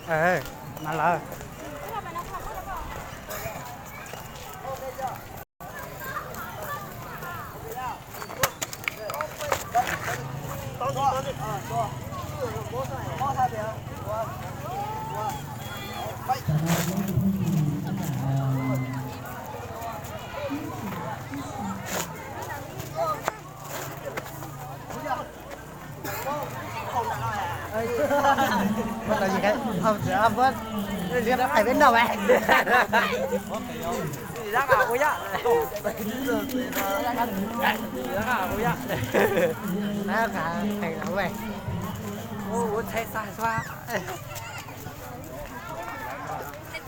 Mas lawm.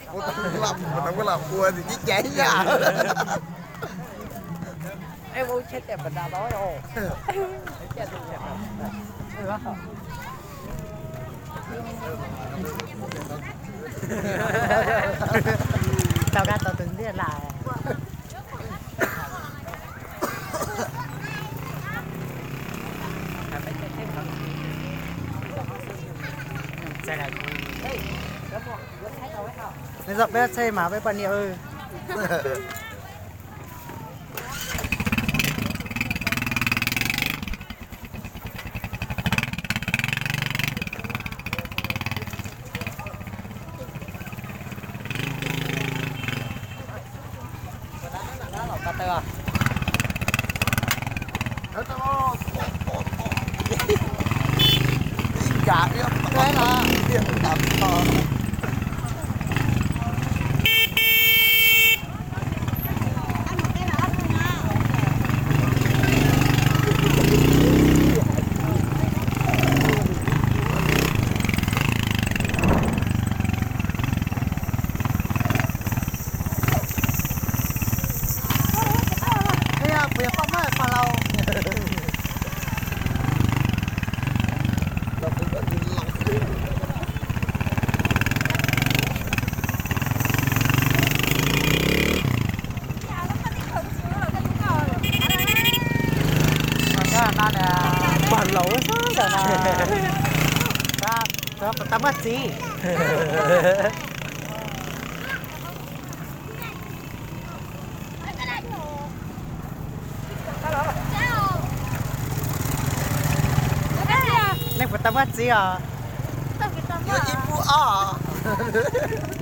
Ua tau lam ua tim cib caiv yam. Tau dab tau tus ntiag lawm. Nws txog peb tsheb mas peb poj niam. Puas yog poj mab pog laus? Pog laus xwb ntawm no. Tau muaj txiv. Nej puas tau muaj txiv os? Yuav ib puas os.